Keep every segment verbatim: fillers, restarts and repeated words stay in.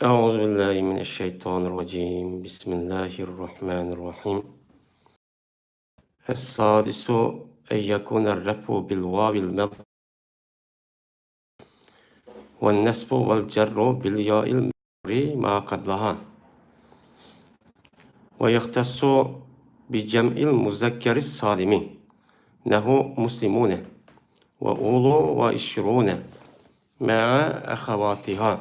أعوذ بالله من الشيطان الرجيم. بسم الله الرحمن الرحيم. السادس أن يكون الرفع بالواو الملحوظة والنصب والجر بالياء المجرور ما قبلها، ويختص بجمع المذكر السالم، نحو مسلمون وأولو وعشرون مع أخواتها.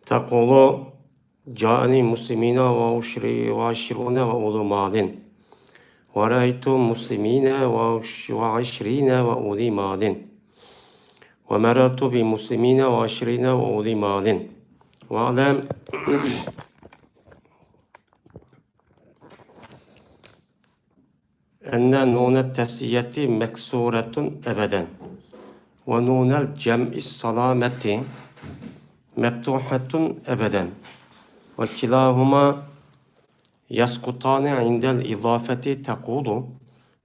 تقول: جاءني مسلمين وعشر-، وعشرون وأولو مال، ورأيت مسلمين وعش-، وعشرين وأولي مال، ومررت بمسلمين وعشرين وأولي مال. واعلم أن نون التثنية مكسورة أبدا، ونون الجمع السلامة مفتوحة أبدا، وكلاهما يسقطان عند الإضافة. تقول: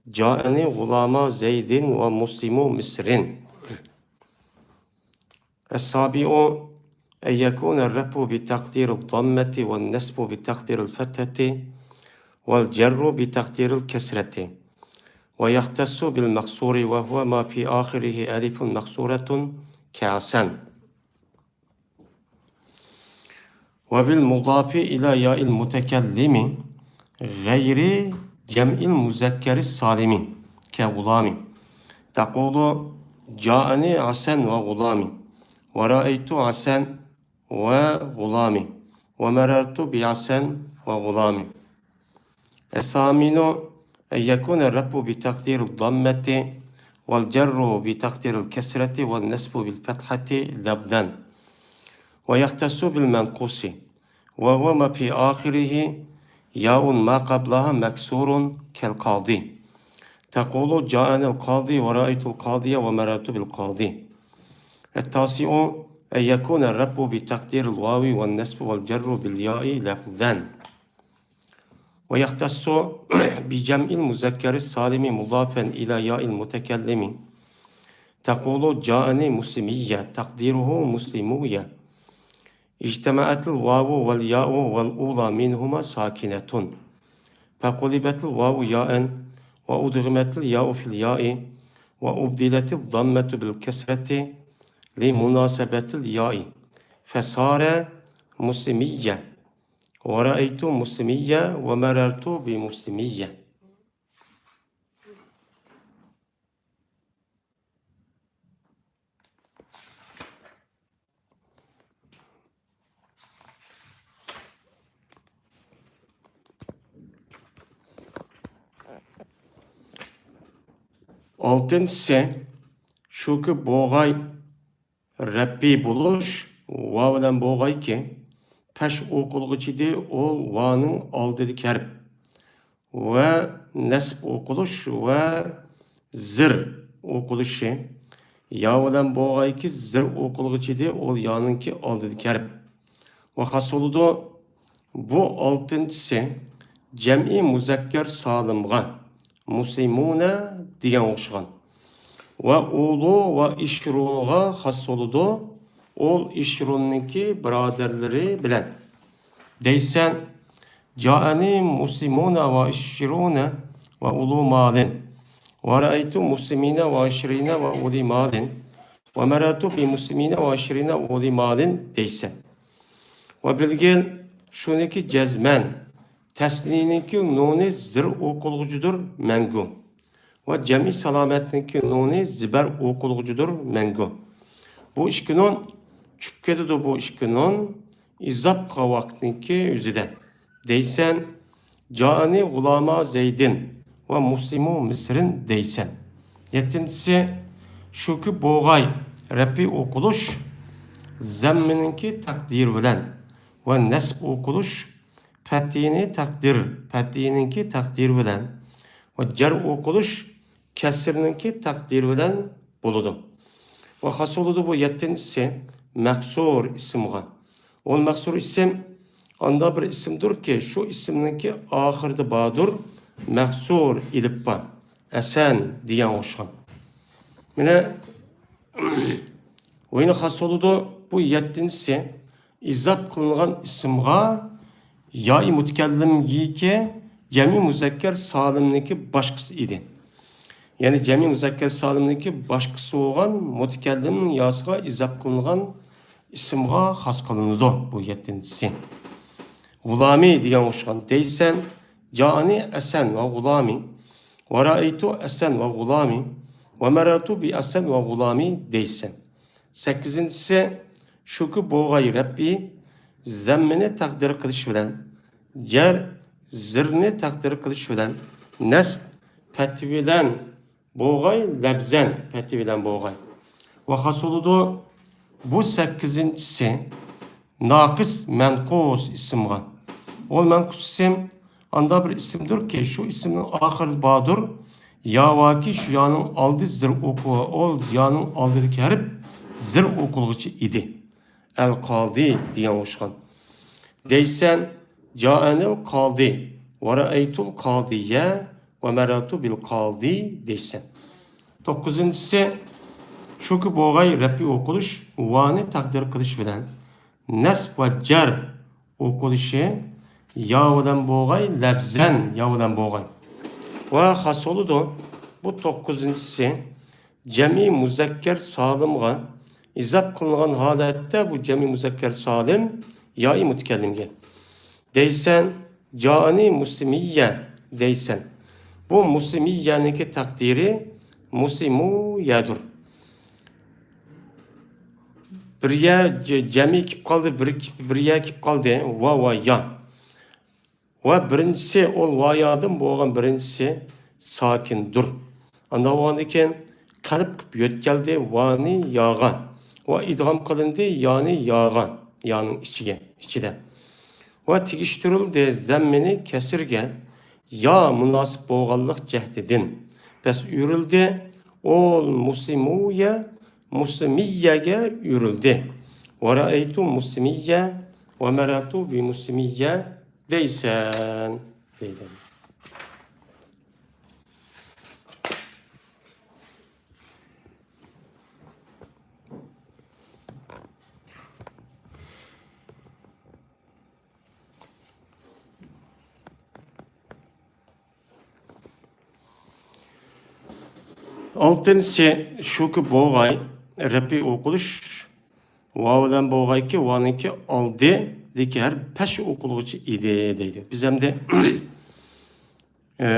جاءني غلاما زيد ومسلمو مصر. السابع أن يكون الرفع بتقدير الضمة والنصب بتقدير الفتحة والجر بتقدير الكسرة، ويختص بالمقصور، وهو ما في آخره ألف مقصورة كعسل. وبالمضاف إلى ياء المتكلم غير جمع المذكر السالم كغلام. تقول: جاءني عسى وغلام، ورأيت عسى وغلام، ومررت بعسى وغلام. الثامن أن يكون الرفع بتقدير الضمة والجر بتقدير الكسرة والنصب بالفتحة لفظا، ويختص بالمنقوص، وهو ما في آخره ياء ما قبلها مكسور كالقاضي. تقول: جاءني القاضي ورأيت القاضي ومررت بالقاضي. التاسع أن يكون الرفع بتقدير الواو والنصب والجر بالياء لفظا، ويختص بجمع المذكر السالم مضافا إلى ياء المتكلم. تقول: جاءني مسلمية، تقديره مسلموية. اجتمعت الواو والياء والأولى منهما ساكنة، فقلبت الواو ياء، وأدغمت الياء في الياء، وأبدلت الضمة بالكسرة لمناسبة الياء، فصار مسلمية. ورأيت مسلمية ومررت بمسلمية. ئالتىنچىسى، شۇكى بوغاي رەپبىي بولۇش، ۋا بىلەن بوغايكى، پەش ئوقۇلغۇچىدى ئول ۋانىڭ ئالدىدىكى ھەرپ، ۋە نەسب ئوقۇلۇش ۋە زىر ئوقۇلۇشى، يا بىلەن بوغايكى، زىر ئوقۇلغۇچىدى ئول يانىڭكى ئالدىدىكى ھەرپ. ۋە خاس بولىدۇ. بۇ ئالتىنچىسى جەمئىي مۇزەككەر سالىمغا، مۇسلىمۇنە دېگەن ئوخشىغان. ۋە ئۇلۇ ۋە ئىشرۇنغا خاس بولىدۇ، ئۇل ئىشرۇننىڭكى بۇرادەرلىرى بىلەن. دەيسەن، جائنى مسلمون وعشرون وأولو مال، ورأيت مسلمين وعشرين وأولي مال، ومررت بمسلمين وعشرين وأولي مال دەيسەن. ۋە بىلگىن، شۇنىڭكى جەزمەن، تەسنىيىنىڭكى نۇنى زىر ئوقۇلغۇچىدۇر مەڭگۈ. ۋە جەمئىي سالامەتنىڭكى نۇنى زىبەر ئوقۇلغۇچىدۇر مەڭگۈ. بۇ ئىككى نۇن چۈشۈپ كېتىدۇ، بۇ ئىككى نۇن ئىزاپ قىلغان ۋاقىتنىڭكى ئۆزىدە. دەيسەن، جائنى غۇلاما زەيدىن ۋە مۇسلىمۇ مىسرىن دەيسەن. يەتتىنچىسى، شۇكى بوغاي رەپئى ئوقۇلۇش زەممىنىڭكى تەقدىرى بىلەن ۋە نەسب ئوقۇلۇش پەتھىنى تەقدىر، پەتھىنىڭكى تەقدىرى بىلەن ۋە جەر ئوقۇلۇش كەسرىنىڭكى تەقدىرى بىلەن بولىدۇ. ۋە خاس بولىدۇ بۇ يەتتىنچىسى مەقسۇر ئىسىمغا. ئۇ مەقسۇر ئىسىم ئانداق بىر ئىسىمدۇركى، شۇ ئىسىمنىڭكى ئاخىرىدا باردۇر مەقسۇر ئېلىپبا، ئەسەن دېگەن ئوخشىغان. مانا، ۋە يەنە خاس بولىدۇ بۇ يەتتىنچىسى ئىزاپ قىلىنغان ئىسىمغا يائى مۇتەكەللىمگىكى جەمئىي مۇزەككەر سالىمنىڭكى باشقىسى ئىدى. يەنى جەمئىي مۇزەككەر سالىمنىڭكى باشقىسى بولغان مۇتەكەللىمنىڭ ياسىغا ئىزاپ قىلىنغان ئىسىمغا خاس قىلىنىدۇ بۇ يەتتىنچىسى. غۇلامى دېگەن ئوخشىغان. دەيسەن، جائنى ئەسەن ۋە غۇلامى، ۋە رەئەيتۇ ئەسەن ۋە غۇلامى، ۋە مەررەتۇ بى ئەسەن ۋە غۇلامى دەيسەن. سەككىزىنچىسى، شۇكى بوغاي رەپئى زەممىنى تەقدىر قىلىش بىلەن، جەر زىرنى تەقدىر قىلىش بىلەن، نەسب پەتھى بىلەن بوغاي، لەپزەن پەتھى بىلەن بوغاي. ۋە خاس بولىدۇ بۇ سەككىزىنچىسى ناقىس مەنقۇس ئىسىمغا. ئۇ مەنقۇس ئىسىم ئانداق بىر ئىسىمدۇركى، شۇ ئىسىمنىڭ ئاخىرىدا باردۇر يا ۋاكى شۇ يانىڭ ئالدى زىر ئوقۇ-، ئۇ يانىڭ ئالدىدىكى ھەرپ زىر ئوقۇلغۇچى ئىدى. ئەل قادى دېگەن ئوخشىغان. دەيسەن، جائەنىل قادى، ۋە رەئەيتۇل قادىيە، ۋە مەررەتۇ بىل قادى دەيسەن. توققۇزىنچىسى، شۇكى بوغاي رەپئى ئوقۇلۇش ۋانى تەقدىر قىلىش بىلەن نەسب ۋە جەر ئوقۇلۇشى يا بىلەن بوغاي، لەپزەن يا بىلەن بوغاي. ۋە خاس بولىدۇ. بۇ توققۇزىنچىسى، جەمئىي مۇزەككەر سالىمغا ئىزاپ قىلىنغان ھالەتتە بۇ جەمئىي مۇزەككەر سالىم يائى مۇتەكەللىمگە. دەيسەن، جائىنى مۇسلىمىيە دەيسەن. بۇ مۇسلىمىيەنىڭكى تەقدىرى مۇسلىمۇيەدۇر. بىر يە ج-، جەمئىي كېلىپ قالدى، بىر، بىر يە كېلىپ قالدى. ۋا، ۋا، يا. ۋە بىرىنچىسى، ئۇ ۋايادىن بولغان بىرىنچىسى ساكىندۇر. ئانداق بولغاندىكىن، قەلب قىلىپ يۆتكەلدى ۋانى ياغا. ۋە ئىدغام قىلىندى يانى ياغا، يانىڭ ئىچىگە، ئىچىدە. ۋە تېگىشتۈرۈلدى زەممىنى كەسرىگە، يا مۇناسىپ بولغانلىق جەھتىدىن. بەس ئۆرۈلدى، ئۇ مۇسلىمۇيە، مۇسلىمىيەگە ئۆرۈلدى. ۋە رەئەيتۇ مۇسلىمىيە، ۋە مەررەتۇ بى مۇسلىمىيە، دەيسەن، دەيدۇ. ئالتىنچىسى شۇكى، بوغاي رەپئى ئوقۇلۇش ۋاۋ بىلەن بوغايكى، ۋانىڭكى ئالدىدىكى ھەرپ پەش ئوقۇلغۇچى ئىدى دەيدۇ. بىز ئەمدى، ئە،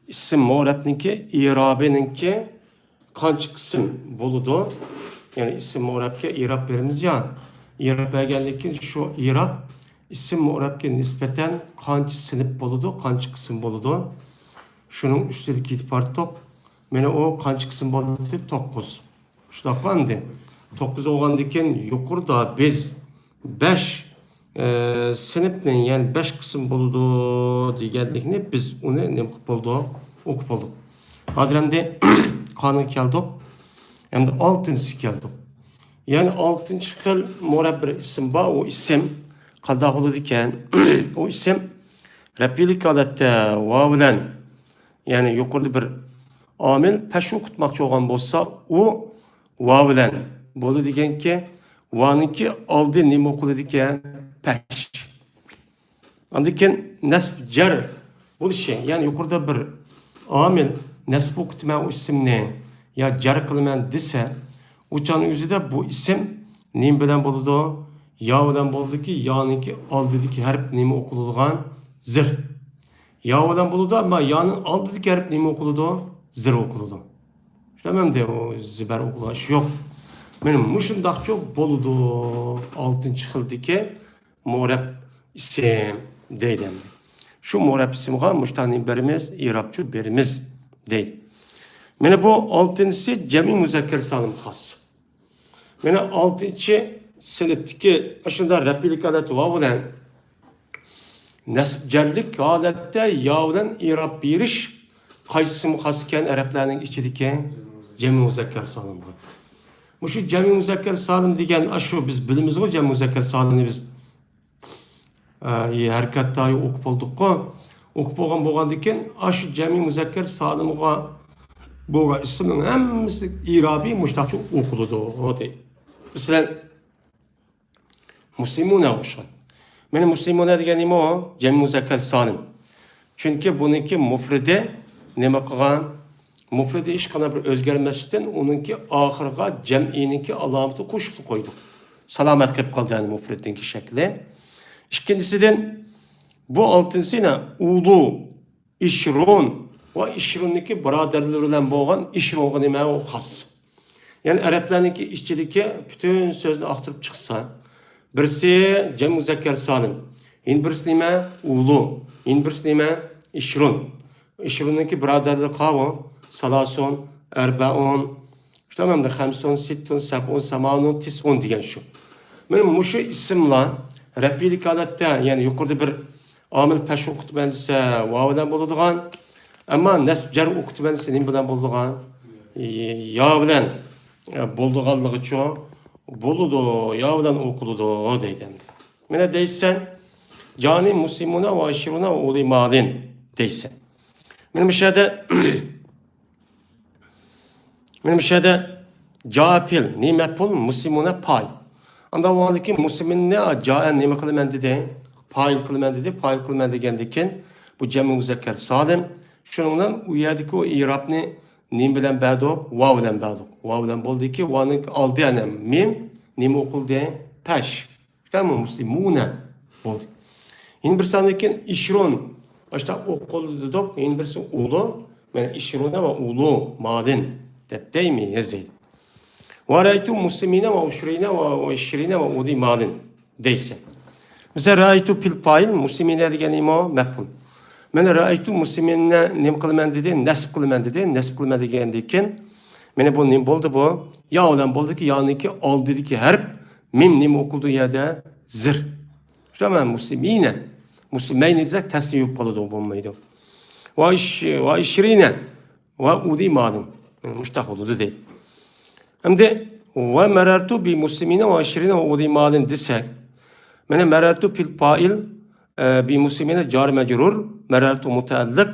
ئىسىم مۇرەپنىڭكى ئىرابىنىڭكى قانچە قىسىم بولىدۇ؟ يەنى ئىسىم مۇرەپكە ئىراب بېرىمىز يا، ئىراب بەرگەندىن كېيىن شۇ ئىراب ئىسىم مۇرەپكە نىسبەتەن قانچە سىنىپ بولىدۇ، قانچە قىسىم بولىدۇ؟ شۇنىڭ ئۈستىدە كېتىپ باراتتۇق. مانا ئۇ قانچە قىسىم بولدى؟ توققۇز. شۇنداقمۇ ئەمدى؟ توققۇز بولغاندىن كېيىن يۇقىرىدا بىز بەش، ئە، سىنىپنى، يەنى بەش قىسىم بولىدۇ دېگەنلىكنى بىز ئۇنى نېمە قىلىپ بولدۇق؟ ئوقۇپ بولدۇق. ھازىر ئەمدى قانىغا كەلدۇق. ئەمدى ئالتىنچىسىگە كەلدۇق. يەنى ئالتىنچى خىل مۇرەپ بىر ئىسىم بار. ئۇ ئىسىم قانداق بولىدىكەن؟ ئۇ ئىسىم رەپئىيلىك ھالەتتە ۋاۋ بىلەن، يەنى يۇقىرىدا بىر ئامىل پەش ئوقۇتماقچى بولغان بولسا، ئۇ ۋاۋ بىلەن بولىدىكەنكى، ۋانىڭكى ئالدى نېمە ئوقۇلىدىكەن؟ پەش. ئاندىن كېيىن نەسب جەر بولۇشى، يەنى يۇقىرىدا بىر ئامىل نەسب ئوقۇتىمەن ئۇ ئىسىمنى يا جەر قىلىمەن دېسە، ئۇ چاغنىڭ ئۆزىدە بۇ ئىسىم نېمە بىلەن بولىدۇ؟ يا بىلەن بولىدۇكى، يانىڭكى ئالدىدىكى ھەرپ نېمە ئوقۇلىدىغان؟ زىر. يا بىلەن بولىدۇ، ئەمما يانىڭ ئالدىدىكى ھەرپ نېمە ئوقۇلىدۇ؟ زىر ئوقۇلىدۇ. شۇنداق ئەمدى ئۇ زىبەر ئوقۇلغان ئىش يوق. مانا مۇشۇنداقچۇ بولىدۇ. ئالتىنچى خىلدىكى مۇرەب ئىسىم دەيدۇ ئەمدى. شۇ مۇرەب ئىسىمغا مۇشتاق نېمە بېرىمىز؟ ئىرابچۇ بېرىمىز دەيدۇ. مانا بۇ ئالتىنچىسى جەمئىي مۇزەككەر سالىم خاس. مانا ئالتىنچى سىنىپتىكى ئاشۇنداق رەپئىيلىك ھالەت ۋاۋ بىلەن نەسب جەرلىك ھالەتتە يا بىلەن ئىراب بېرىش قايسىسىمۇ خاس ئىكەن؟ ئەرەبلەرنىڭ ئىچىدىكى جەمئىي مۇزەككەر سالىمغا. مۇشۇ جەمئىي مۇزەككەر سالىم دېگەن ئاشۇ بىز بىلىمىزغۇ جەمئىي مۇزەككەر سالىمنى بىز. ئە، ھەرىكەت دائىر ئوقۇپ بولدۇققۇ. ئوقۇپ بولغان بولغاندىن كېيىن ئاشۇ جەمئىي مۇزەككەر سالىمغا بولغان ئىسىمنىڭ ھەممىسى ئىرابى مۇشتاقچە ئوقۇلىدۇ. مەسىلەن، مۇسلىمۇنە ئوخشىغان. مانا مۇسلىمۇنە دېگەن نېمە ئۇ؟ جەمئىي مۇزەككەر سالىم. چۈنكى بۇنىڭكى مۇفرىدى نېمە قىلغان؟ مۇفرىدى ھېچقانداق بىر ئۆزگەرمەستىن ئۇنىڭكى ئاخىرىغا جەمئىينىڭكى ئالامىتى قوشۇپ قويدۇق. سالامەت قېلىپ قالدى، يەنى مۇفرىدنىڭكى شەكلى. ئىككىنچىسىدىن، بۇ ئالتىنچىسى يەنە ئۇلۇ، ئىشرۇن ۋە ئىشرۇننىڭكى بۇرادەرلىرى بىلەن بولغان ئىشرۇنغا نېمە ئۇ خاس. يەنى ئەرەبلەرنىڭكى ئىچىدىكى پۈتۈن سۆزنى ئاختۇرۇپ چىقسا، بىرسى جەم مۇزەككەر سالىم، يەنە بىرسى نېمە؟ ئۇلۇ، يەنە بىرسى نېمە؟ ئىشرۇن. ئىشرۇننىڭكى بۇرادەرلىرى قاۋۇ، سالاسۇن، ئەربەئۇن، شۇنداق ئەمدى خەمسۇن، سىتتۇن، سەبئۇن، سامانۇن، تىسئۇن دېگەن شۇ. مانا مۇشۇ ئىسىملار رەپئىيلىك ھالەتتە، يەنى يۇقىرىدا بىر ئامىل پەش ئوقۇتىمەن دېسە، ۋاۋ بىلەن بولىدىغان. ئەمما نەسب جەر ئوقۇتىمەن دېسە، نېمە بىلەن بولىدىغان؟ يا بىلەن، ئە، بولىدىغانلىقىچۇ، بولىدۇ، يا بىلەن ئوقۇلىدۇ دەيدۇ ئەمدى. مانا دەيسەن، جانى مۇسلىمۇنا ۋە ئىشرۇنا ۋە ئۇلى مالىن دەيسەن. مانا مۇشۇ يەردە، مانا مۇشۇ يەردە جا پېئىل، نى مەپئۇل، مۇسلىمۇنا پائىل. ئاندىن ئاۋۋالدىكى مۇسلىمۇننى جائە نېمە قىلىمەن دېدى؟ پائىل قىلىمەن دېدى. پائىل قىلىمەن دېگەندىن كېيىن بۇ جەمئىي مۇزەككەر سالىم. شۇنىڭ بىلەن ئۇ يەردىكى ئۇ ئىرابنى نېمە بىلەن بەردۇق؟ ۋاۋ بىلەن بەردۇق. ۋاۋ بىلەن بولدىكى، ۋانىڭ ئالدى يەنە مىم نېمە ئوقۇلدى؟ پەش. شۇنداقمۇ؟ مۇسلىمۇنە بولدى. يەنە بىر ساندىن كېيىن ئىشرۇن. ئاشۇنداق ئوقۇلدى دېدۇق. يەنە بىرسى ئۇلۇ. مانا ئىشرۇنە ۋە ئۇلۇ مالىن دەپ دەيمىز دەيدۇ. ۋە رەئەيتۇ مۇسلىمىنە ۋە ئۇشرىنە ۋە، ۋە ئىشرىنە ۋە ئۇلى مالىن دەيسەن. مەسىلەن، رەئەيتۇ پېئىل پائىل، مۇسلىمىنە دېگەن نېمە؟ مەپئۇل. مانا رەئەيتۇ مۇسلىمىنە نېمە قىلىمەن دېدى؟ نەسب قىلىمەن دېدى. نەسب قىلىمەن دېگەندىن كېيىن، مانا بۇ نېمە بولدى بۇ؟ يا بىلەن بولدىكى، يانىڭكى ئالدىدىكى ھەرپ مىم نېمە ئوقۇلدى ئۇ يەردە؟ زىر. شۇنداقمۇ؟ مۇسلىمىنە. مۇسلىمەينى دېسەك تەسنىيە بولۇپ قالىدۇ، بولمايدۇ. ۋە ئىش-، ۋە ئىشرىنە. ۋە ئۇلى مالىن. مۇشۇنداق بولىدۇ دەيدۇ. ئەمدى ۋە مەرەرتۇ بى مۇسلىمىنە ۋە ئىشرىنە ۋە ئۇلى مالىن دېسەك، مانا مەرەرتۇ پېئىل پائىل، ئە، بى مۇسلىمىنە جار مەجرۇر، مەرەرتۇ مۇتەئەللىق.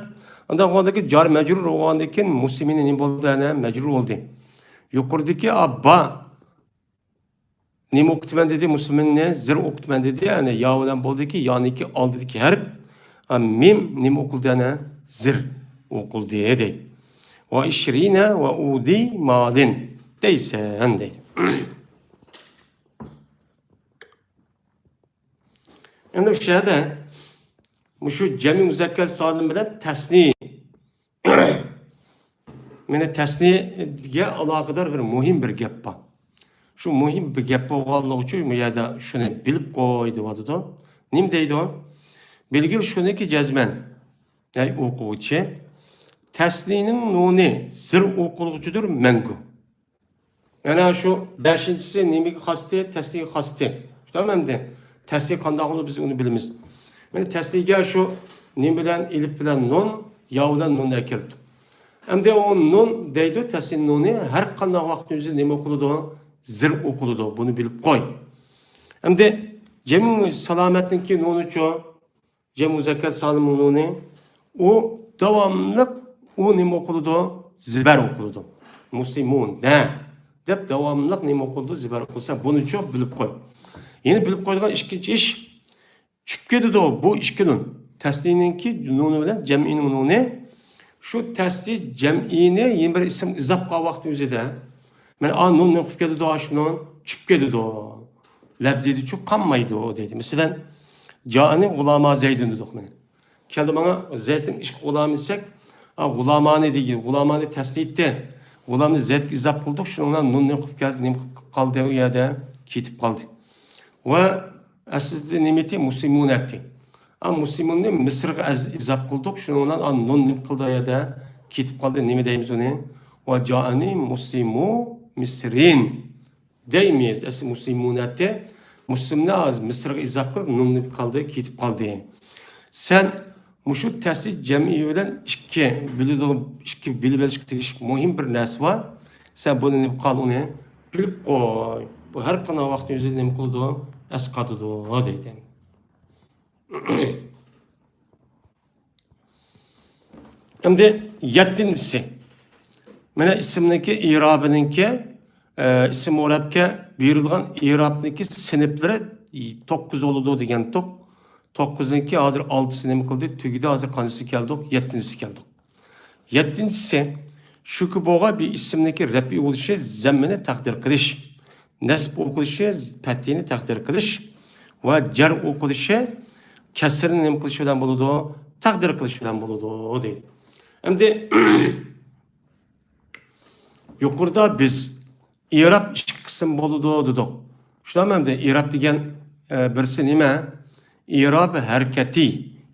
ئاندىن ئۇندىكى جار مەجرۇر بولغاندىن كېيىن مۇسلىمىنە نېمە بولدى؟ يەنە مەجرۇر بولدى. يۇقىرىدىكى ئا، با نېمە ئوقۇتىمەن دېدى؟ مۇسلىمىننى زىر ئوقۇتىمەن دېدى. يەنى يا بىلەن بولدىكى، يانىكى ئالدىدىكى ھەرپ، ئا، مىم نېمە ئوقۇلدى؟ يەنە زىر ئوقۇلدى دەيدۇ. ۋە ئىشرىنە ۋە ئۇلى مالىن دەيسەن دەيدۇ. ئەمدى مۇشۇ يەردە مۇشۇ جەمئىي مۇزەككەر سالىم بىلەن تەسنىي، مانا تەسنىيگە ئالاقىدار بىر مۇھىم بىر گەپ بار. شۇ مۇھىم بىر گەپ بولغانلىقى ئۈچۈن بۇ يەردە شۇنى بىلىپ قوي دەۋاتىدۇ. نېمە دەيدۇ؟ بىلگىل شۇنىكى جەزمەن، ئەي ئوقۇغۇچى، تەسنىينىڭ نۇنى زىر ئوقۇلغۇچىدۇر مەڭگۈ. يەنە شۇ بەشىنچىسى نېمىگە خاستى؟ تەسنىيگە خاستى. شۇنداقمۇ ئەمدى؟ تەسنىي قانداق بولىدۇ، بىز ئۇنى بىلىمىز. مانا تەسنىيگە شۇ نېمە بىلەن؟ ئېلىپ بىلەن نۇن، يا بىلەن نۇننى ئەكىرىپتۇ. ئەمدى ئۇ نۇن دەيدۇ، تەسنىي نۇنى ھەر قانداق ۋاقىتنىڭ ئۆزىدە نېمە ئوقۇلىدۇ؟ زىر ئوقۇلىدۇ. بۇنى بىلىپ قوي. ئەمدى جەمئىي سالامەتنىڭكى نۇنىچۇ؟ جەم مۇزەككەر سالىم نۇنى. ئۇ داۋاملىق ئۇ نېمە ئوقۇلىدۇ؟ زىبەر ئوقۇلىدۇ. مۇسلىمۇنە دەپ داۋاملىق نېمە ئوقۇلىدۇ؟ زىبەر ئوقۇلسا، بۇنىچۇ بىلىپ قوي. يەنە بىلىپ قويىدىغان ئىككىنچى ئىش، چۈشۈپ كېتىدۇ بۇ ئىككى نۇن. تەسنىيىنىڭكى نۇنى بىلەن جەمئىنىڭ نۇنى. شۇ تەسنىي جەمئىنى يەنە بىر ئىسىم ئىزاپ قىلغان ۋاقىتنىڭ ئۆزىدە، مانا، ئا، نۇن نېمە قىلىپ كېتىدۇ؟ شۇ نۇن چۈشۈپ كېتىدۇ. لەپزىدە چۈشۈپ قالمايدۇ دەيدۇ. مەسىلەن، جائەنى غۇلاما زەيدۇن دېدۇق مانا. كەلدى ماڭا زەيدنىڭ ئىككى غۇلامى دېسەك، ئا، غۇلامانى دېگەن، غۇلامانى تەسنىيە ئېيتتى. غۇلامنى زەيدكە ئىزاپ قىلدۇق، شۇنىڭ بىلەن نۇن نېمە قىلىپ كەلدى، نېمە قىلىپ قالدى ئۇ يەردە؟ كېتىپ قالدى. ۋە ئەسلىدە نېمە ئىدى؟ مۇسلىمۇن ئىدى. ئا، مۇسلىمۇننى مىسىرغا ئەز-، ئىزاپ قىلدۇق، شۇنىڭ بىلەن، ئا، نۇن نېمە قىلدى ئۇ يەردە؟ كېتىپ قالدى. نېمە دەيمىز ئۇنى؟ ۋە جائەنى مۇسلىمۇ مىسرىن دەيمىز. ئەسلى مۇسلىمۇن ئىدى. مۇسلىمنى ھازىر مىسىرغا ئىزاپ قىلىپ، نۇن قالدى، كېتىپ قالدى. سەن مۇشۇ تەسنىي جەمئى بىلەن ئىككى بىلىدۇ، ئىككى بىلىپ ئېلىشقا تېگىشلىك مۇھىم بىر نەرسە بار. سەن بۇنى نېمە قىل، ئۇنى بىلىپ قوي. بۇ ھەر قانداق ۋاقىتنىڭ ئۆزىدە نېمە قىلىدۇ؟ ئەسقاتىدۇ دەيدۇ. ئەمدى يەتتىنچىسى. مانا ئىسىمنىڭكى ئىرابىنىڭكى، ئە، ئىسىم مۇرەككەپكە بېرىلغان ئىرابنىڭكى سىنىپلىرى توققۇز بولىدۇ دېگەنتۇق. توققۇزنىڭكى ھازىر ئالتىسى نېمە قىلدى؟ تۈگىدى. ھازىر قانچىسىگە كەلدۇق؟ يەتتىنچىسىگە كەلدۇق. يەتتىنچىسى، شۇكى بولغان بىر ئىسىمنىڭكى رەپئى بولۇشى زەممىنى تەقدىر قىلىش، نەسب ئوقۇلۇشى پەتھىنى تەقدىر قىلىش ۋە جەر ئوقۇلۇشى كەسرىنى نېمە قىلىش بىلەن بولىدۇ؟ تەقدىر قىلىش بىلەن بولىدۇ دەيدۇ. ئەمدى يۇقىرىدا بىز ئىراب ئىككى قىسىم بولىدۇ دېدۇق. شۇنداقمۇ ئەمدى؟ ئىراب دېگەن، ئە، بىرسى نېمە؟ ئىراب ھەرىكەتى،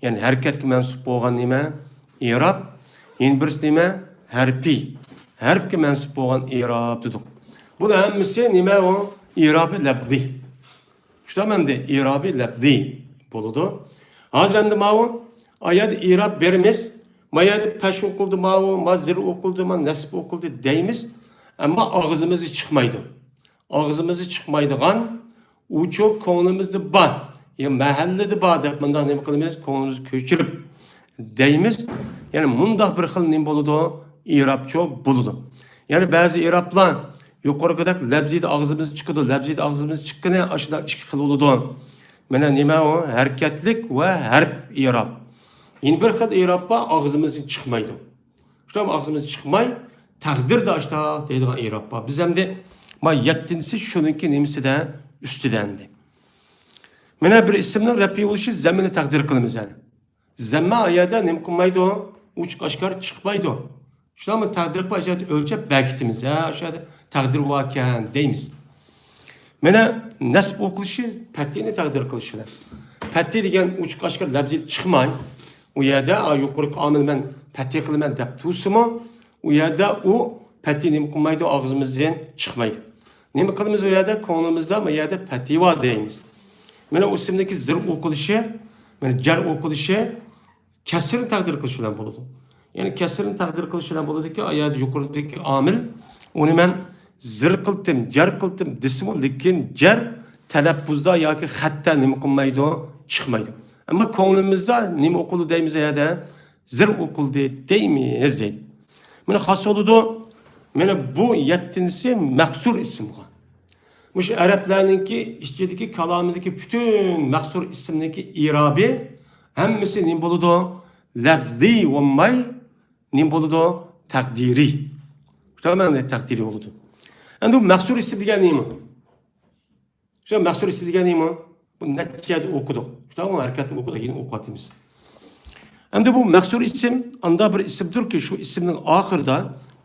يەنى ھەرىكەتكە مەنسۇپ بولغان نېمە؟ ئىراب. يەنە بىرسى نېمە؟ ھەرپىي. ھەرپكە مەنسۇپ بولغان ئىراب دېدۇق. بۇلار ھەممىسى نېمە ئۇ؟ ئىرابى لەپزىي. شۇنداقمۇ ئەمدى؟ ئىرابى لەپزىي بولىدۇ. ھازىر ئەمدى ماۋۇ ئايەتتە ئىراب بېرىمىز. ما يەردە پەش ئوقۇلدى ماۋۇ، ما زىر ئوقۇلدى، ما نەسب ئوقۇلدى دەيمىز. ئەمما ئاغزىمىزدا چىقمايدۇ. ئاغزىمىزدا چىقمايدىغان، ئۇچۇ كۆڭلىمىزدە بار، يا مەھەللىدە بار دەپ مۇنداق نېمە قىلىمىز؟ كۆڭلىمىزگە كۆچۈرۈپ دەيمىز. يەنى مۇنداق بىر خىل نېمە بولىدۇ؟ ئىرابچۇ بولىدۇ. يەنى بەزى ئىرابلار يۇقىرىقىدەك لەپزىدە ئاغزىمىزدا چىقىدۇ، لەپزىدە ئاغزىمىزدا چىققىنى ئاشۇنداق ئىككى خىل بولىدۇ. مانا نېمە ئۇ؟ ھەرىكەتلىك ۋە ھەرپ ئىراب. يەنە بىر خىل ئىراب بار، ئاغزىمىزدىن چىقمايدۇ. شۇنداق ئاغزىمىزدىن چىقماي، تەقدىردە ئاشۇنداق دەيدىغان ئىراب بار. بىز ئەمدى ما يەتتىنچىسى شۇنىڭكى نېمىسىدە، ئۈستىدە ئەمدى. مانا بىر ئىسىمنىڭ رەپئى بولۇشى زەممىنى تەقدىر قىلىمىز يەنى. زەممە ئايەتتە نېمە قىلمايدۇ؟ ئوچۇق ئاشكارا چىقمايدۇ. شۇنداقمۇ؟ تەقدىر قىلىپ ئاشۇ يەردە ئۆلچەپ بەركىتىمىز. ھە، ئاشۇ يەردە تەقدىر باركەن دەيمىز. مانا نەسب ئوقۇلۇشى پەتھىنى تەقدىر قىلىش بىلەن. پەتھى دېگەن ئوچۇق ئاشكارا لەپزىدە چىقماي، ئۇ يەردە، ئا، يۇقىرىقى ئامىل مەن پەتھى قىلىمەن دەپ تۇرسىمۇ، ئۇ يەردە ئۇ پەتھى نېمە قىلمايدۇ؟ ئاغزىمىزدىن چىقمايدۇ. نېمە قىلىمىز ئۇ يەردە؟ كۆڭلىمىزدە ما يەردە پەتھى بار دەيمىز. مانا ئۇ ئىسىمدىكى زىر ئوقۇلۇشى، مانا جەر ئوقۇلۇشى كەسرىنى تەقدىر قىلىش بىلەن بولىدۇ. يەنى كەسرىنى تەقدىر قىلىش بىلەن بولىدۇكى، ئايەت يۇقىرىدىكى ئامىل، ئۇنى مەن زىر قىلتىم، جەر قىلتىم دېسىمۇ، لېكىن جەر تەلەپپۇزدا ياكى خەتتە نېمە قىلمايدۇ؟ چىقمايدۇ. ئەمما كۆڭلىمىزدە نېمە ئوقۇلدى دەيمىز ئۇ يەردە؟ زىر ئوقۇلدى دەيمىز دەيدۇ. مانا خاس بولىدۇ. مانا بۇ يەتتىنچىسى مەقسۇر ئىسىمغا. مۇشۇ ئەرەبلەرنىڭكى ئىچىدىكى كالامىدىكى پۈتۈن مەقسۇر ئىسىمنىڭكى ئىرابى ھەممىسى نېمە بولىدۇ؟ لەپزىي بولماي، نېمە بولىدۇ؟ تەقدىرىي. شۇنداقمۇ؟ تەقدىرىي بولىدۇ. ئەمدى بۇ مەقسۇر ئىسىم دېگەن نېمە؟ شۇ مەقسۇر ئىسىم دېگەن نېمە؟ بۇ نەچچە يەردە ئوقۇدۇق. شۇنداقمۇ؟ ھەرىكەتتە ئوقۇدۇق، يەنە ئوقۇۋاتىمىز. ئەمدى بۇ مەقسۇر ئىسىم ئانداق بىر ئىسىمدۇركى، شۇ ئىسىمنىڭ ئاخىرىدا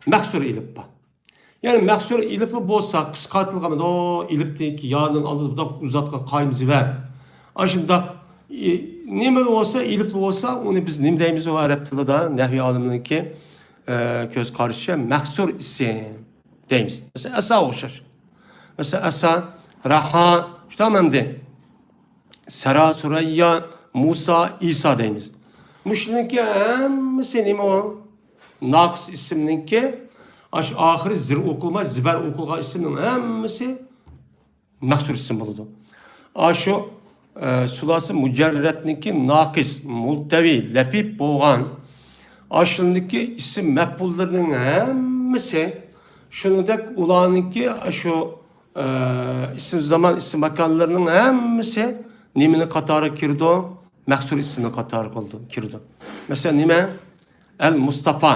مەقسۇر ئېلىپ بار. يەنى مەقسۇر ئېلىپلا بولسا، قىسقارتىلغان ئېلىپتىن كېيىن يانىڭ ئالدىدا بۇنداق ئۇزاتقان قايمىزى بار. ئاشۇنداق، ئى، نېمىلا بولسا، ئېلىپلا بولسا، ئۇنى بىز نېمە دەيمىز ئۇ ئەرەب تىلىدا؟ نەھۋىي ئالىمنىڭكى، ئە، كۆز قارىشىچە مەقسۇر ئىسىم دەيمىز. مەسىلەن، ئەسا ئوخشاش. مەسىلەن، ئەسا، راھا، شۇنداقمۇ ئەمدى؟ سەرا، سۇرەييا، مۇسا، ئىسا دەيمىز. مۇشۇنىڭكى ھەممىسى نېمە ئۇ؟ ناقىس ئىسىمنىڭكى، ئاشۇ ئاخىرى زىر ئوقۇلماي، زىبەر ئوقۇلغان ئىسىمنىڭ ھەممىسى مەقسۇر ئىسىم بولىدۇ. ئاشۇ، ئە، سۇلاسە مۇجەررەتنىڭكى ناقىس، مۇلتەۋى، لەپىپ بولغان، ئاشۇنىڭكى ئىسىم مەپئۇللىرىنىڭ ھەممىسى، شۇنىڭدەك ئۇلارنىڭكى ئاشۇ ئىسىم زامان، ئىسىم ماكانلىرىنىڭ ھەممىسى نېمىنى قاتارىغا كىرىدۇ؟ مەخسۇر ئىسىمنى قاتارىغا كىرىدۇ. مەسىلەن، نېمە؟ ئەل مۇستاپا.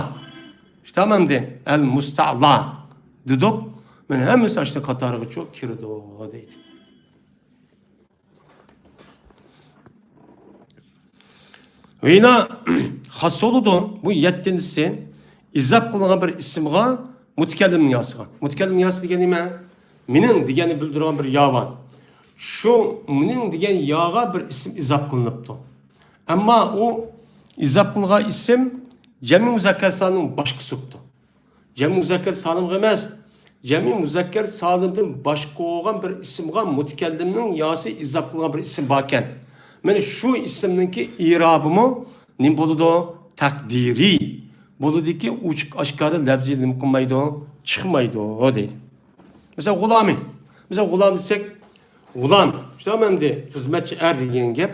شۇنداقمۇ ئەمدى؟ ئەل مۇستەئلا دېدۇق. مانا ھەممىسى ئاشۇ قاتارىغا كىرىدۇ دەيدۇ. ۋە يەنە خاس بولىدۇ. بۇ يەتتىنچىسى، ئىزاپ قىلىنغان بىر ئىسىمغا مۇتەكەللىمنىڭ ياسىغا. مۇتەكەللىم ياسى دېگەن نېمە؟ مېنىڭ دېگەننى بىلدۈرىدىغان بىر يا بار. شۇ مېنىڭ دېگەن ياغا بىر ئىسىم ئىزاپ قىلىنىپتۇ. ئەمما ئۇ ئىزاپ قىلغان ئىسىم جەمئىي مۇزەككەر سالىمنىڭ باشقىسى بوپتۇ. جەمئىي مۇزەككەر سالىمغا ئەمەس، جەمئىي مۇزەككەر سالىمدىن باشقا بولغان بىر ئىسىمغا مۇتەكەللىمنىڭ ياسى ئىزاپ قىلغان بىر ئىسىم باركەن. مانا شۇ ئىسىمنىڭكى ئىرابىمۇ نېمە بولىدۇ؟ تەقدىرىي بولىدۇكى، ئوچۇق ئاشكارا لەپزىي نېمە قىلمايدۇ؟ چىقمايدۇ دەيدۇ. مەسىلەن، غۇلامى. مەسىلەن، غۇلام دېسەك، غۇلام، شۇنداقمۇ ئەمدى؟ خىزمەتچى ئەر دېگەن گەپ،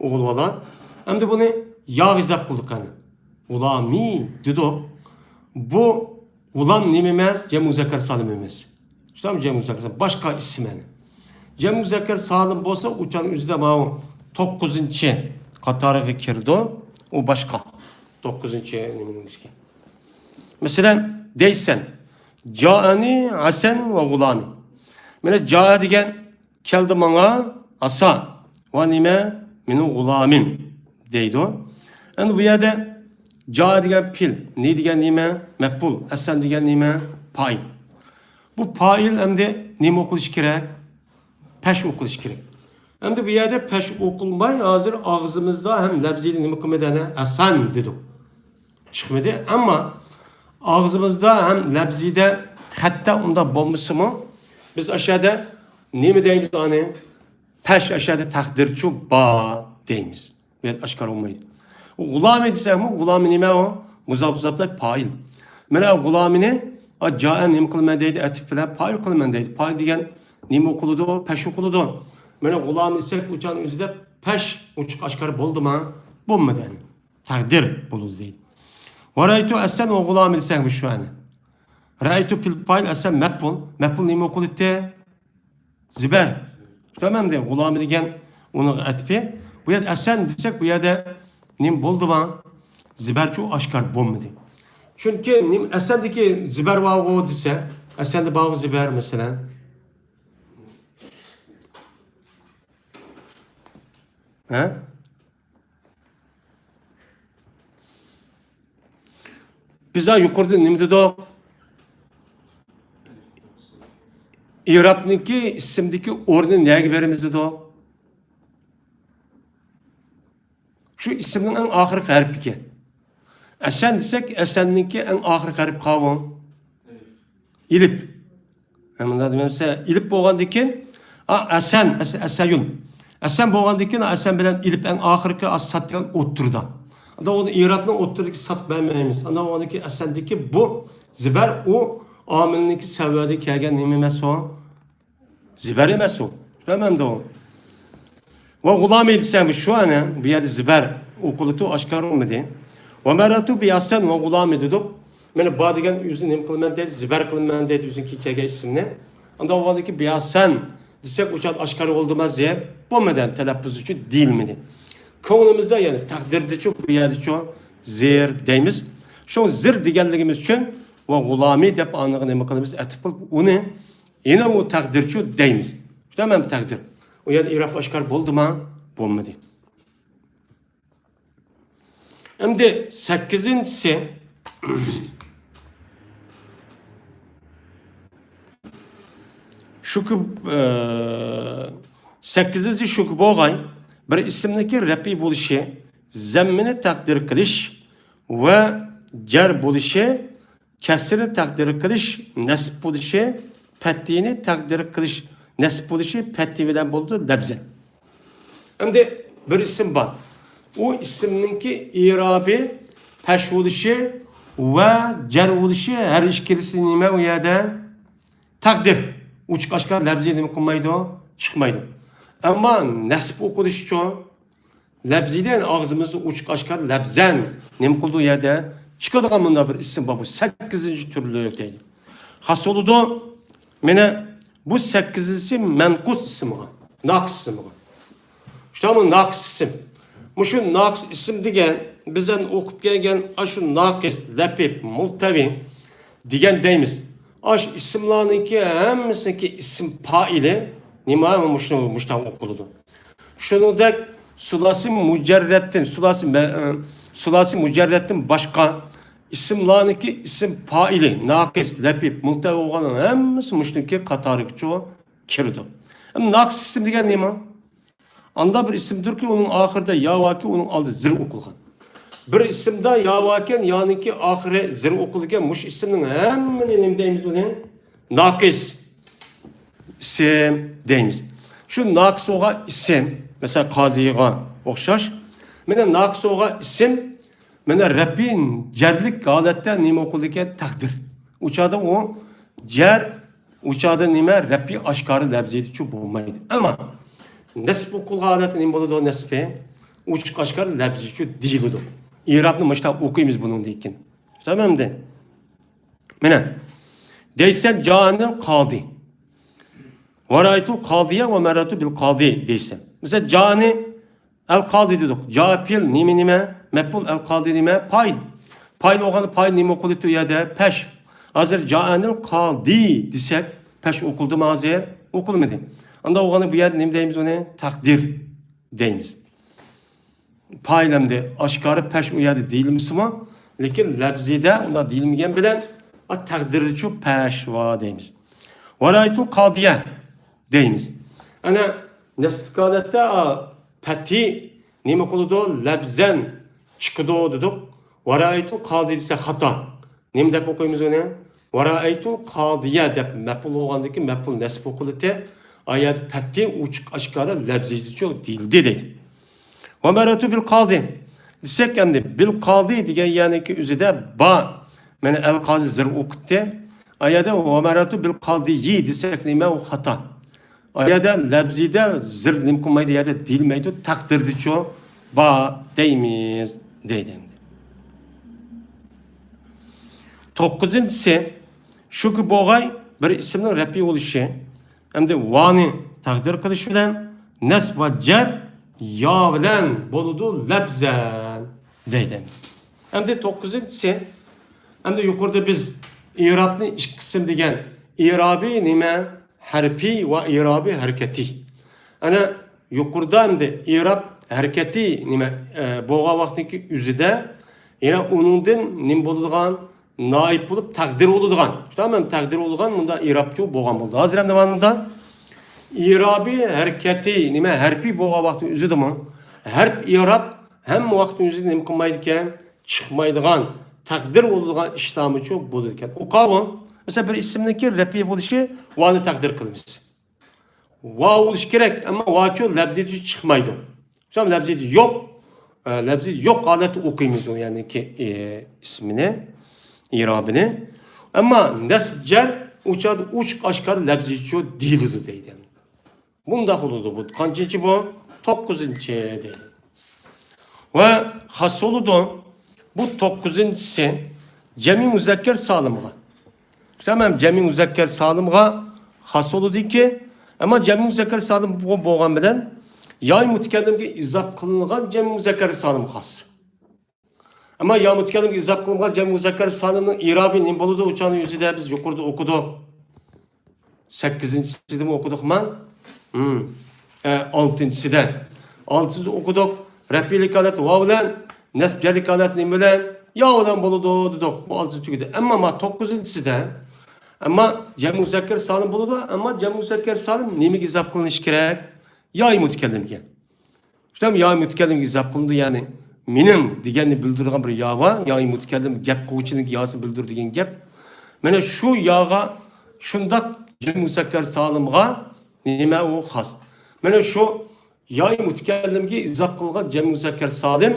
ئوغۇل بالا. ئەمدى بۇنى ياغا ئىزاپ قىلدۇق قېنى. غۇلامى دېدۇق. بۇ غۇلام نېمە ئەمەس؟ جەمئىي مۇزەككەر سالىم ئەمەس. شۇنداقمۇ؟ جەمئىي مۇزەككەر سالىم باشقا ئىسىم ئەنە. جەمئىي مۇزەككەر سالىم بولسا، ئۇ چاغنىڭ ئۆزىدە ماۋۇ توققۇزىنچى قاتارىغا كىرىدۇ. ئۇ باشقا. توققۇزىنچى نېمىنىڭ ئىچىگە. مەسىلەن، دەيسەن، جائەنى ھەسەن ۋە غۇلامى. مانا جائە دېگەن كەلدى ماڭا، ئاسا. ۋە نېمە؟ مېنىڭ غۇلامىم دەيدۇ. ئەمدى بۇ يەردە جائە دېگەن پېئىل، نى دېگەن نېمە؟ مەپئۇل، ھەسەن دېگەن نېمە؟ پائىل. بۇ پائىل ئەمدى نېمە ئوقۇلۇشى كېرەك؟ پەش ئوقۇلۇشى كېرەك. ئەمدى بۇ يەردە پەش ئوقۇلماي، ھازىر ئاغزىمىزدا ھەم لەپزىيدە نېمە قىلمىدى؟ ئەنە ھەسەن دېدۇق. چىقمىدى. ئەمما ئاغزىمىزدا ھەم لەپزىدە خەتتە ئۇنداق بولمىسىمۇ، بىز ئاشۇ يەردە نېمە دەيمىز ئانى؟ پەش، ئاشۇ يەردە تەقدىرچۇ بار دەيمىز. بۇ يەردە ئاشكارا بولمايدۇ. غۇلامى دېسەكمۇ، غۇلامى نېمە ئۇ؟ مۇزاپ، مۇزاپلار پائىل. مانا غۇلامىنى، ئا، جائە نېمە قىلىمەن دەيدۇ؟ ئەتىپ بىلەن پائىل قىلىمەن دەيدۇ. پائىل دېگەن نېمە ئوقۇلىدۇ؟ پەش ئوقۇلىدۇ. مانا غۇلامى دېسەك، ئۇ چاغنىڭ ئۆزىدە پەش ئوچۇق ئاشكارا بولدىما؟ بولمىدى ئەنە. تەقدىر بولىدۇ دەيدۇ. ۋە رەئەيتۇ ھەسەن ۋە غۇلامى دېسەك شۇ ئەنە. رەئەيتۇ پېئىل پائىل، ھەسەن مەپئۇل. مەپئۇل نېمە ئوقۇلىدۇ؟ زىبەر. تامام دەيدۇ. غۇلامى دېگەن ئۇنىڭ ئەتپى. بۇ يەردە ھەسەن دېسەك، بۇ يەردە نېمە بولدىما؟ زىبەرچۇ ئاشكار بولمىدى. چۈنكى نېمە، ھەسەندىكى زىبەر بارغۇ دېسە، ھەسەندە بارغۇ زىبەر، مەسىلەن. ھە؟ بىز ھە يۇقىرىدا نېمە دېدۇق؟ ئىرابنىڭكى ئىسىمدىكى ئورنىنى نەگە بېرىمىز دېدۇق؟ شۇ ئىسىمنىڭ ئەڭ ئاخىرقى ھەرپىگە. ئەسەن دېسەك، ئەسەننىڭكى ئەڭ ئاخىرقى ھەرپ قاۋۇ؟ ئېلىپ. ھە، مۇنداق دېمەمسە، ئېلىپ بولغاندىن كېيىن، ئا، ئەسەن، ئەس-، ئەسەيۇن. ئەسەن بولغاندىن كېيىن، ئەسەن بىلەن ئېلىپ ئەڭ ئاخىرقى ئا، سات دېگەن ئوتتۇرىدا. ئاندا ئۇنى ئىرابنىڭ ئوتتۇرىدىكى سات بەرمەيمىز. ئاندا ئۇنىڭكى ئەسەندىكى بۇ زىبەر ئۇ ئامىلنىڭكى سەۋەبىدىن كەلگەن نېمە ئەمەس ئۇ؟ زىبەر ئەمەس ئۇ. بىلمەمدۇ؟ ۋە غۇلامى دېسەم شۇ ئەنە، بۇ يەردە زىبەر ئوقۇلىدۇ، ئاشكارا بولمىدى. ۋە مەررەتۇ بى ھەسەن ۋە غۇلامى دېدۇق. مانا با دېگەن ئۆزى نېمە قىلىمەن دەيدۇ، زىبەر قىلىمەن دەيدۇ، ئۆزىنىڭكى كەلگەن ئىسمىنى. ئاندا ئۇ ۋاقىتتىكى بى ھەسەن دېسەك، ئۇ چاغدا ئاشكارا بولدىما زىبەر؟ بولمىدى، تەلەپپۇز ئۈچۈن دېيىلمىدى. كۆڭلىمىزدە، يەنى تەقدىردىچۇ، بۇ يەردىچۇ زىر دەيمىز. شۇ زىر دېگەنلىكىمىز ئۈچۈن ۋە غۇلامى دەپ ئانىغا نېمە قىلىمىز؟ ئەتىپ قىلىپ ئۇنى يەنە ئۇ تەقدىرچۇ دەيمىز. شۇنداقمۇ تەقدىر؟ ئۇ يەردە ئىراب ئاشكار بولدىما؟ بولمىدى. ئەمدى سەككىزىنچىسى، شۇكى، ئە، سەككىزىنچى شۇكى بولغاي، بىر ئىسىمنىڭكى رەپئىي بولۇشى، زەممىنى تەقدىر قىلىش ۋە جەر بولۇشى، كەسرىنى تەقدىر قىلىش، نەسب بولۇشى، پەتھىنى تەقدىر قىلىش، نەسب بولۇشى پەتھى بىلەن بولىدۇ لەپزەن. ئەمدى بىر ئىسىم بار. ئۇ ئىسىمنىڭكى ئىرابى پەش بولۇشى ۋە جەر بولۇشى ھەر ئىككىلىسى نېمە ئۇ يەردە؟ تەقدىر. ئوچۇق ئاشكارا لەپزى نېمە قىلمايدۇ؟ چىقمايدۇ. ئەمما نەسب ئوقۇلۇشىچۇ؟ لەپزىدىن ئاغزىمىزدا ئوچۇق ئاشكارا لەپزەن نېمە قىلىدۇ يەردە؟ چىقىدىغان مۇنداق بىر ئىسىم بار، بۇ سەككىزىنچى تۈرلۈك دەيدۇ. خاس بولىدۇ. مانا بۇ سەككىزىنچىسى مەنقۇس ئىسىمغا، ناقىس ئىسىمغا. شۇنداقمۇ ناقىس ئىسىم. مۇشۇ ناقىس ئىسىم دېگەن بىز ئەمدى ئوقۇپ كەلگەن ئاشۇ ناقىس، لەپىپ، مۇلتەۋى دېگەن دەيمىز. ئاشۇ ئىسىملارنىڭكى ھەممىسىنىڭكى ئىسىم پائىلى نېمە؟ مۇشۇ، مۇشۇنداق ئوقۇلىدۇ. شۇنىڭدەك سۇلاسى مۇجەررەتتىن، سۇلاسى مە-، ئە، سۇلاسى مۇجەررەتتىن باشقا ئىسىملارنىڭكى ئىسىم پائىلى، ناقىس، لەپىپ، مۇلتەۋى بولغاننىڭ ھەممىسى مۇشۇنىڭكى قاتارىغىچۇ كىرىدۇ. ئەمدى ناقىس ئىسىم دېگەن نېمە؟ ئانداق بىر ئىسىمدۇركى، ئۇنىڭ ئاخىرىدا يا باركەن، ئۇنىڭ ئالدىدا زىر ئوقۇلغان. بىر ئىسىمدا يا باركەن، يانىڭكى ئاخىرى زىر ئوقۇلىدىكەن، مۇشۇ ئىسىمنىڭ ھەممىنى نېمە دەيمىز ئۇنى؟ ناقىس ئىسىم دەيمىز. شۇ ناقىس بولغان ئىسىم، مەسىلەن، قازىغا ئوخشاش. مانا ناقىس بولغان ئىسىم، مانا رەپئى جەرلىك ھالەتتە نېمە ئوقۇلىدىكەن؟ تەقدىر. ئۇ چاغدا ئۇ جەر، ئۇ چاغدا نېمە؟ رەپئى ئاشكارا لەپزىيىچۇ بولمايدۇ. ئەمما نەسب ئوقۇلغان ھالەتتە نېمە بولىدۇ؟ نەسبى ئوچۇق ئاشكارا لەپزىيىچۇ دېيىلىدۇ. ئېرابنى مۇشۇنداق ئوقۇيمىز بۇنىڭدىن كېيىن. تامامدى. مانا. دەيسەن جانىل قالدى. ۋارايتۇل قالدىيە ۋە مەررەتۇ بىل قالدى دەيسەن. مەسىلەن، جانى ئەل قالدى دېدۇق. جا پېئىل نېمە نېمە؟ مەپئۇل، ئەل قالدى نېمە؟ پائىل. پائىل بولغاندا پائىل نېمە ئوقۇلىدۇ ئۇ يەردە؟ پەش. ھازىر جائەنىل قالدى دېسەك، پەش ئوقۇلدىمۇ ھازىر؟ ئوقۇلمىدى. ئاندا بولغاندا بۇ يەردە نېمە دەيمىز ئۇنى؟ تەقدىر دەيمىز. پائىل ئەمدى ئاشكارا پەش ئۇ يەردە دېيىلمىسىمۇ، لېكىن لەپزىدە ئۇنداق دېيىلمىگەن بىلەن، ئا، تەقدىردىچۇ پەش ۋا دەيمىز. ۋارايتۇل قالدىيە دەيمىز. ئەنە نەسب ھالەتتە، ئا، پەتھى نېمە قىلىدۇ؟ لەپزەن چىقىدۇ دېدۇق. ۋارايتۇل قالدى دېسە خاتا. نېمە دەپ ئوقۇيمىز ئۇنى؟ ۋارايتۇل قالدىيە دەپ مەپئۇل بولغاندىكى مەپئۇل نەسب ئوقۇلىدۇ. ئايەت پەتھى ئوچۇق ئاشكارا لەپزىدىچۇ دېيىلدى دەيدۇ. ۋە مەررەتۇ بىل قالدى دېسەك، ئەمدى بىل قالدى دېگەن يەرنىڭكى ئۆزىدە با. مانا ئەل قازى زىر ئوقۇتتى. ئايەردە ۋە مەررەتۇ بىل قالدىيى دېسەك نېمە؟ ئۇ خاتا. ئايەردە لەپزىدە زىر نېمە قىلمايدۇ، يەردە دېيىلمەيدۇ، تەقدىردىچۇ با دەيمىز دەيدۇ ئەمدى. توققۇزىنچىسى، شۇكى بولغاي بىر ئىسىمنىڭ رەپئى بولۇشى، ئەمدى ۋانى تەقدىر قىلىش بىلەن نەسب ۋە جەر يا بىلەن بولىدۇ لەپزەن دەيدۇ. ئەمدى توققۇزىنچىسى، ئەمدى يۇقىرىدا بىز ئىرابنى ئىككى قىسىم دېگەن، ئىرابى نېمە؟ ھەرپىي ۋە ئىرابى ھەرىكەتىي. ئەنە يۇقىرىدا ئەمدى ئىراب ھەرىكەتىي نېمە، ئە، بولغان ۋاقىتنىڭكى ئۆزىدە يەنە ئۇنىڭدىن نېمە بولىدىغان؟ نائىب بولۇپ تەقدىر بولىدىغان. تامام تەقدىر بولىدىغان مۇندا ئىرابچۇ بولغان بولىدۇ. ھازىر ئەمدى مانىدا ئىرابى ھەرىكەتىي نېمە؟ ھەرپىي بولغان ۋاقىتنىڭ ئۆزىدىمۇ ھەرپ ئىراب ھەممە ۋاقىتنىڭ ئۆزىدە نېمە قىلمايدىكەن؟ چىقمايدىغان، تەقدىر بولىدىغان ئىشلارمىچۇ بولىدىكەن. ئۇقاۋۇ، مەسىلەن، بىر ئىسىمنىڭكى رەپئى بولۇشى ۋانى تەقدىر قىلىمىز. ۋا بولۇشى كېرەك، ئەمما ۋاچۇ لەپزىدە چىقمايدۇ. شۇ لەپزىدە يوق، ئە، لەپزىدە يوق ھالەتتە ئوقۇيمىز ئۇ، يەنى كى-، ئى، ئىسمىنى، ئىرابىنى. ئەمما نەسب جەر ئۇ چاغدا ئوچۇق ئاشكارا لەپزىدىچۇ دېيىلىدۇ دەيدۇ. بۇنداق بولىدۇ. بۇ قانچىنچى بۇ؟ توققۇزىنچى دەيدۇ. ۋە خاس بولىدۇ. بۇ توققۇزىنچىسى جەمئىي مۇزەككەر سالىمغا. تامام جەمئىي مۇزەككەر سالىمغا خاس بولىدۇكى، ئەمما جەمئىي مۇزەككەر سالىم بولغان بىلەن ياي مۇتەكەللىمگە ئىزاپ قىلىنغان جەمئىي مۇزەككەر سالىم خاس. ئەمما يا مۇتەكەللىمگە ئىزاپ قىلىنغان جەمئىي مۇزەككەر سالىمنىڭ ئىرابى نېمە بولىدۇ؟ ئۇ چاغنىڭ ئۆزىدە بىز يۇقىرىدا ئوقۇدۇق. سەككىزىنچىسىدىمۇ ئوقۇدۇقما؟ ھىم. ئە، ئالتىنچىسىدە. ئالتىنچىسىدا ئوقۇدۇق. رەپئىيلىك ھالەت ۋاۋ بىلەن، نەسب جەرلىك ھالەت نېمە بىلەن؟ يا بىلەن بولىدۇ دېدۇق. بۇ ئالتىنچى تۈگىدى. ئەمما ما توققۇزىنچىسىدە، ئەمما جەمئىي مۇزەككەر سالىم بولىدۇ. ئەمما جەمئىي مۇزەككەر سالىم نېمىگە ئىزاپ قىلىنىشى كېرەك؟ ياي مۇتەكەللىمگە. شۇنداق ياي مۇتەكەللىمگە ئىزاپ قىلىنىدۇ، يەنى مېنىڭ دېگەننى بىلدۈرىدىغان بىر يا بار، ياي مۇتەكەللىم گەپ قىلغۇچىنىڭ ياسىنى بىلدۈر دېگەن گەپ. مانا شۇ ياغا شۇنداق جەمئىي مۇزەككەر سالىمغا نېمە ئۇ خاس. مانا شۇ ياي مۇتەكەللىمگە ئىزاپ قىلغان جەمئىي مۇزەككەر سالىم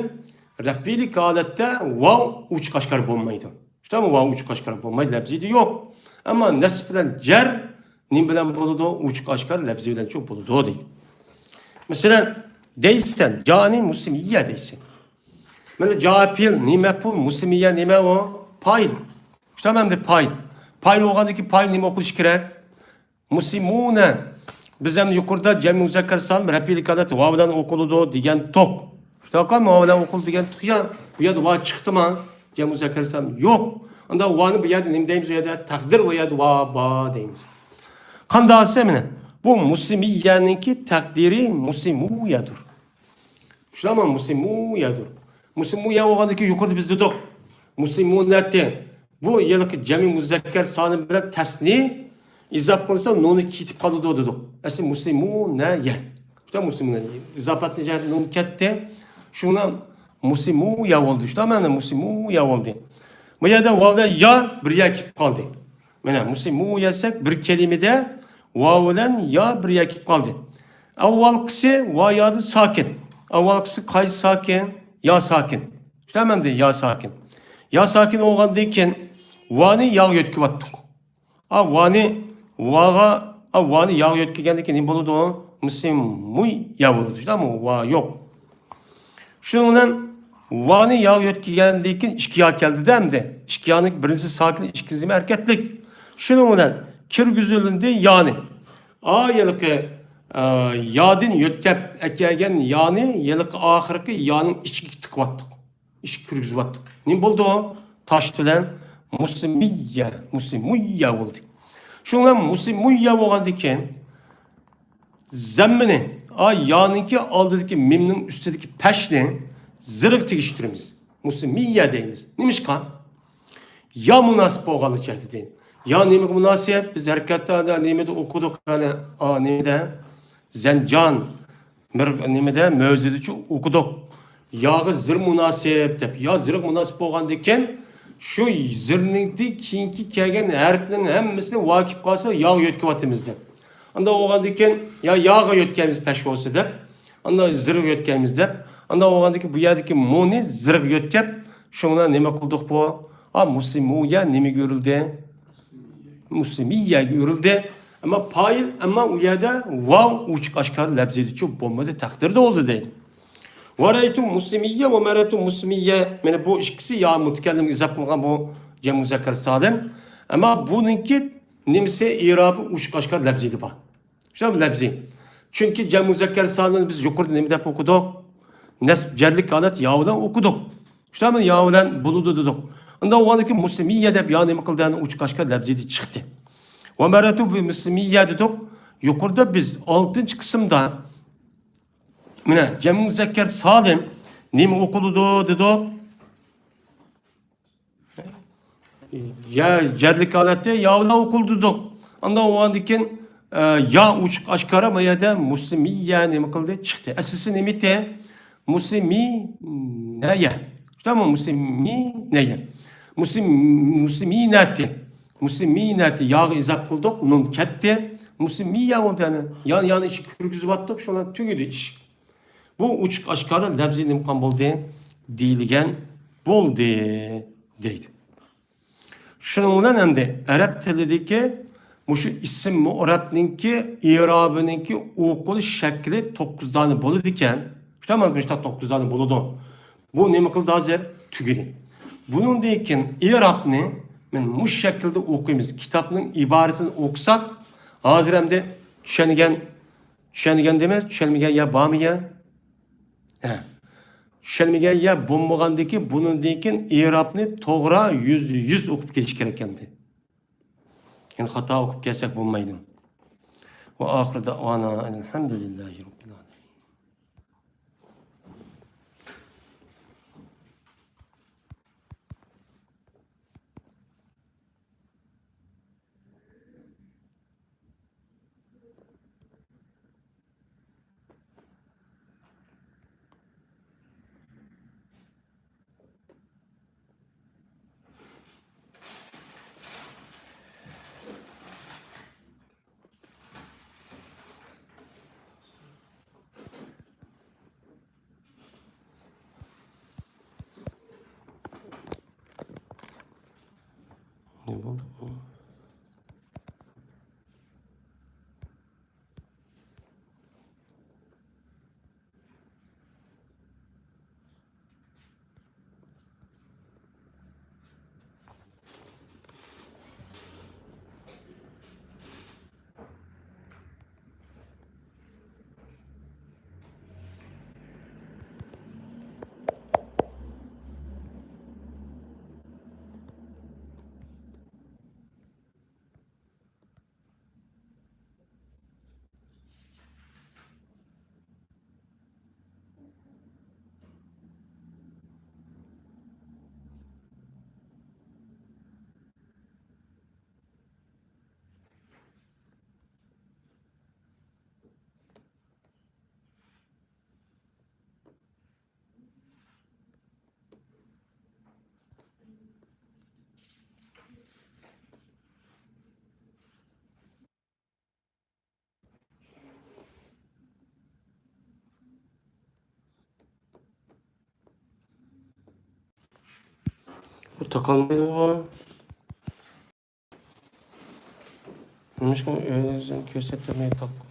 رەپئىيلىك ھالەتتە ۋاۋ ئوچۇق ئاشكارا بولمايدۇ. شۇنداقمۇ؟ ۋاۋ ئوچۇق ئاشكارا بولمايدۇ، لەپزىدە يوق. ئەمما نەسب بىلەن جەر نېمە بىلەن بولىدۇ؟ ئوچۇق ئاشكارا لەپزى بىلەنچۇ بولىدۇ دەيدۇ. مەسىلەن، دەيسەن، جانى مۇسىمىيە دەيسەن. مانا جا پېئىل نېمە مەپئۇل، مۇسىمىيە نېمە ئۇ؟ پائىل. شۇنداقمۇ ئەمدى پائىل؟ پائىل بولغاندىن كېيىن پائىل نېمە ئوقۇلۇشى كېرەك؟ مۇسىمۇنە. بىز ھەم يۇقىرىدا جەمئىي مۇزەككەر سالىم رەپئىي كانات ۋاۋ بىلەن ئوقۇلىدۇ دېگەنتۇق. شۇنداققۇ، ۋاۋ بىلەن ئوقۇلىدۇ دېگەنتۇق يا. بۇ يەردە ۋاۋ چىقتىما؟ جەمئىي مۇزەككەر سالىم يوق. ئاندا ۋانى بۇ يەردە نېمە دەيمىز؟ بۇ يەردە تەقدىر، بۇ يەردە ۋا، با دەيمىز. قانداق دېسە، مانا، بۇ مۇسلىمىيەنىڭكى تەقدىرى مۇسلىمۇيەدۇر. شۇنداقمۇ؟ مۇسلىمۇيەدۇر. مۇسلىمۇيە بولغاندىن كېيىن يۇقىرىدا بىز دېدۇق. مۇسلىمۇنەتى. بۇ ھېلىقى جەمئىي مۇزەككەر سالىم بىلەن تەسنىيە ئىزاپە قىلسا نۇنى كېتىپ قالىدۇ دېدۇق. ئەسلى مۇسلىمۇنەيە. شۇنداق مۇسلىمۇنەيە. ئىزاپەتنىڭ جەھەتتىن نۇن كەتتى. شۇڭا مۇسلىمۇيە بولدى. شۇنداق مانا مۇسلىمۇيە بولدى. بۇ يەردە ۋاۋ بىلەن يا بىر يەرگە كېلىپ قالدى. مانا مۇسلىمۇيە دېسەك بىر كەلىمىدە ۋاۋ بىلەن يا بىر يەرگە كېلىپ قالدى. ئاۋۋالقىسى ۋا يادىن ساكىن. ئاۋۋالقىسى قايسى ساكىن؟ يا ساكىن. شۇنداقمۇ؟ يا ساكىن. يا ساكىن بولغاندىن كېيىن ۋانى ياغا يۆتكىۋەتتۇق. ئا، ۋانى، ۋاغا، ئا، ۋانى ياغا يۆتكىگەندىن كېيىن نېمە بولىدۇ؟ مۇسلىمۇيە بولىدۇ. شۇنداقمۇ؟ ۋا يوق. شۇنىڭ بىلەن ۋانى ياغا يۆتكىگەندىن كېيىن ئىككى يا كەلدىدە ئەمدى. ئىككى يانىڭ بىرىنچىسى ساكىن، ئىككىنچىسى ھەرىكەتلىك. شۇنىڭ بىلەن كىرگۈزۈلدى يانى. ئا، ھېلىقى، ئا، يادىن يۆتكەپ ئەكەلگەن يانى، ھېلىقى ئاخىرقى يانىڭ ئىچىگە تىقىۋاتتۇق. ئىچىگە كىرگۈزۈۋاتتۇق. نېمە بولدى ئۇ؟ تاش بىلەن مۇسلىمىيە، مۇسلىمۇيە بولدى. شۇنىڭ بىلەن مۇسلىمۇيە بولغاندىن كېيىن، زەممىنى، ئا، يانىڭكى ئالدىدىكى مىمنىڭ ئۈستىدىكى پەشنى زىرغا تېگىشتۈرىمىز. مۇسلىمىيە دەيمىز. نېمىشقا؟ يا مۇناسىپ بولغانلىقى جەھەتتىن. يا نېمىگە مۇناسىپ؟ بىز ھەرىكەتتە نېمىدە ئوقۇدۇق؟ يەنى، ئا، نېمىدە؟ زەنجان. بىر نېمىدە، مۆجىزىدىچۇ ئوقۇدۇق. ياغا زىر مۇناسىپ دەپ. يا زىرغا مۇناسىپ بولغاندىكىن، شۇ زىرنىڭدىن كېيىنكى كەلگەن ھەرپنىڭ ھەممىسىنى ۋاكىپ قالسا، ياغا يۆتكىۋاتىمىز دەپ. ئانداق بولغاندىكىن، يا ياغا يۆتكەيمىز پەش بولسا دەپ. ئانداق زىرغا يۆتكەيمىز دەپ. ئانداق بولغاندىكىن، بۇ يەردىكى مۇنى زىرغا يۆتكەپ، شۇڭا نېمە قىلدۇق بۇ؟ ئا، مۇسلىمۇيە نېمىگە ئۆرۈلدى؟ مۇسلىمىيەگە ئۆرۈلدى. ئەمما پائىل، ئەمما ئۇ يەردە ۋاۋ ئوچۇق ئاشكارا لەپزىدىچۇ بولمىدى، تەقدىردە بولدى دەيدۇ. ۋەرەيتۇ مۇسلىمىيە ۋە مەرەتۇ مۇسلىمىيە. مانا بۇ ئىككىسى يا مۇتەكەللىم ئىزاپ قىلغان بۇ جەم مۇزەككەر سالىم. ئەمما بۇنىڭكى نېمىسى، ئېرابى ئوچۇق ئاشكارا لەپزىدە بار. شۇ لەپزى. چۈنكى جەم مۇزەككەر سالىمنى بىز يۇقىرىدا نېمە دەپ ئوقۇدۇق؟ نەسب جەرلىك ھالەت يا بىلەن ئوقۇدۇق. شۇنداقمۇ؟ يا بىلەن بولىدۇ دېدۇق. ئۇنداق بولغاندىكىن مۇسلىمىيە دەپ يا نېمە قىلدى؟ يەنى ئوچۇق ئاشكارا لەپزىدە چىقتى. ۋە مەرەتۇ بى مۇسلىمىيە دېدۇق. يۇقىرىدا بىز ئالتىنچى قىسىمدا، مانا، جەم مۇزەككەر سالىم نېمە ئوقۇلىدۇ دېدۇق؟ يا جەرلىك ھالەتتە يا بىلەن ئوقۇلىدۇ دېدۇق. ئاندىن ئۇنىڭدىن كېيىن، ئە، يا ئوچۇق ئاشكارا ما يەردە مۇسلىمىيە نېمە قىلدى؟ چىقتى. ئەسلىسى نېمە ئىدى؟ مۇسلىمىنەيە. شۇنداقمۇ؟ مۇسلىمىنەيە. مۇسلىم-، مۇسلىمىنەتى. مۇسلىمىنەتى. ياغا ئىزاپ قىلدۇق، نۇن كەتتى. مۇسلىمىيە بولدى يەنى. يان-، يانى ئىشىككە كىرگۈزۈۋاتتۇق، شۇنىڭ تۈگىدى ئىش. بۇ ئوچۇق ئاشكارا لەپزى نېمە قىلغان بولدى؟ دېيىلگەن بولدى، دەيدۇ. شۇنىڭ بىلەن ئەمدى ئەرەب تىلىدىكى مۇشۇ ئىسىم مۇئرەبنىڭكى ئېرابىنىڭكى ئوقۇلۇش شەكلى توققۇز دانە بولىدىكەن. شۇنداقمۇ؟ مۇشۇنداق توققۇز دانە بولىدۇ. بۇ نېمە قىلدى ھازىر؟ تۈگىدى. بۇنىڭدىن كېيىن ئېرابنى مەن مۇشۇ شەكىلدە ئوقۇيمىز. كىتابنىڭ ئىبارىتىنى ئوقۇساق، ھازىر ئەمدى چۈشەنگەن چۈشەنگەن دېمەس، چۈشەنمىگەن يا بارمۇ يا؟ ھە. چۈشەنمىگەن يا بولمىغاندىكىن، بۇنىڭدىن كېيىن ئېرابنى توغرا يۈزدە يۈز ئوقۇپ كېلىش كېرەك ئەمدى. يەنى خاتا ئوقۇپ كەلسەك بولمايدۇ. ۋە ئاخىر دەئۋانا ئەنىلھەمدۇلىللاھى رەببىل ئالەمىن. Ne oldu bu? بۇ تاقالمايدىغۇ. نېمىشقا ئۆزىنى كۆرسەتمەي تاق-،